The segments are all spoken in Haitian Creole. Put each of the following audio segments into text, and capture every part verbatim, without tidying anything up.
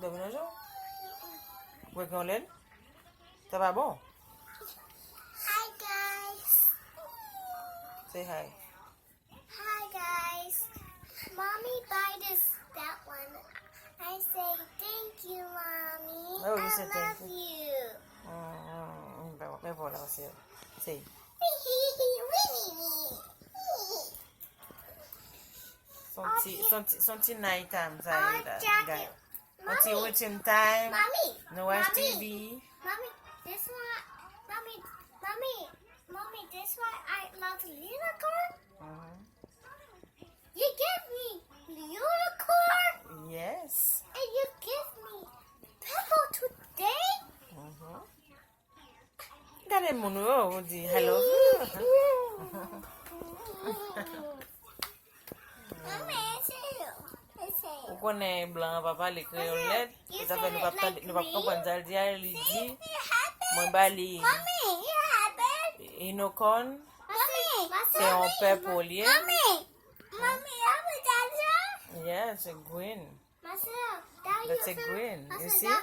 Dòmi nan je w? Ou wè gen yon lèn? Sa pa bon? Hi, guys. Say hi. Hi, guys. Mommy buy this, that one. I say, "Thank you, Mommy. Oh, you I say thank love you." You. Mm, mm, mm, mm, mm, mm. Say. Son ti, son ti, son ti night time sa ye la, guys. Yon ti routine time. Mommy, nou watch Mommy, T V. Mommy, this one, Mommy, Mommy, Mommy, this one I love unicorn. Mhm. You give me unicorn? Yes. And you give me purple today? Mhm. Gade moun yo, ou di, "I love you." Ou konnen blan an pa pale kreyòl nèt, e sa fè nou p ap tande, nou p ap konprann sa l di a, li di, mwen ba li unicorn, se yon pèpo l ye. Yes, green. That's a green. You see?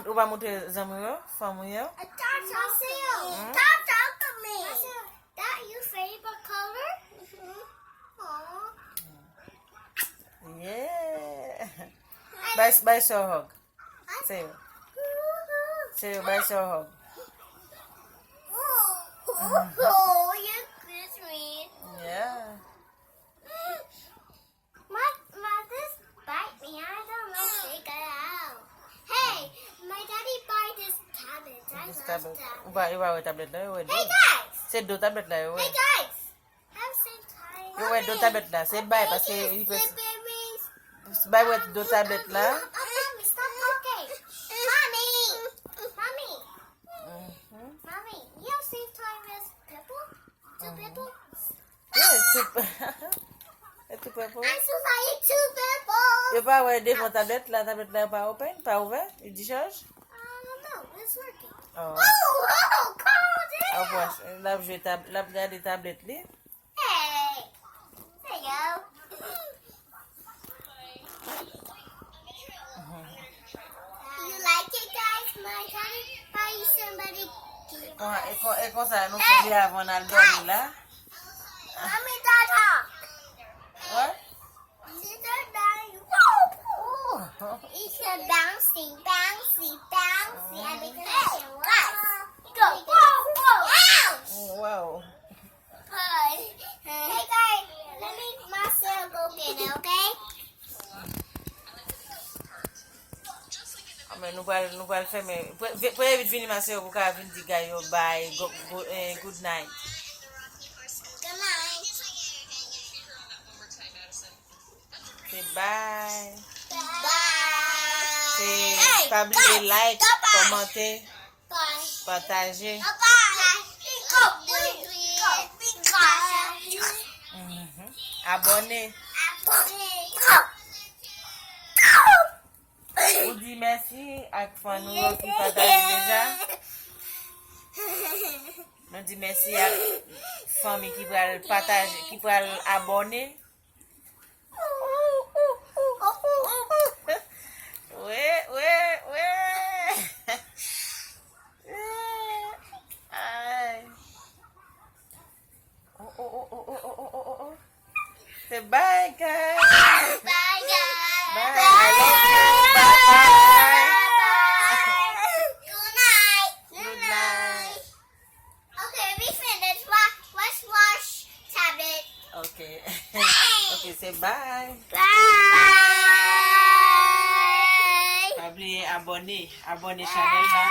Ou pa moutre zanmi yo, fanmi yo? That your favorite color? Yeah. Bay, bay sè w hug. Sè yo. Sè yo, bay sè w hug. Oh, you kiss me. Yeah. My mother's bite me. I don't know if they got out. Hey, my daddy buy this tablet. I love tablet. Ou pa, ou pa wè tablet la, yo wè do. Hey, guys! Se do tablet la, yo wè. Hey, guys! Have same time. Yo wè do tablet la, se bay, paske li pe bay wè do tablet la. Mommy, stop talking. Mommy! Mommy! Mommy, you have same time as people? Two people? Yeah, two, e two people. I'm so sorry, two people. Yo pa wè devan tablet la, tablet la pa open, pa ouvè, li dichaj? Um, no, it's working. Oh. Oh, oh, calm down. L ap jwe tab, l ap gade tablet li. Hey. Hey, yo. You like it, guys? My daddy buy somebody gift. Ah, e kon, e konsa nou fè li avan n al dòmi la. Mommy, Dada. What? Sit down. Whoa. It's a bouncy, bouncy, bouncy. Everything is right. Go, go, go. Ow! Wow. Hey, guys, let me, my son go get it, okay? Amen. Nou pral, nou pral fèmen. Pre-, pre-, premye vit vini, ma sè, pou ka vin di gay yo bye, go, go, eh, good night. Good night. Se bye. Bye. Se pa bliye like, kòmante. Pataje. Mhm. Abòne. Ou di mèsi ak fan nou yo ki pataje deja. Nou di mèsi ak fanmi ki pral pataje, ki pral abòne. Wi, wi, wi. Ay. Oh, oh, oh. Say bye, guys. Bye, guys. Bye. I love you. Bye. Bye. Good night. Good night. Okay, we finished. Wa-, wash, wash, tablet. Okay. Okay, say bye. Bye. Pa bliye abòne, abòne chanèl la.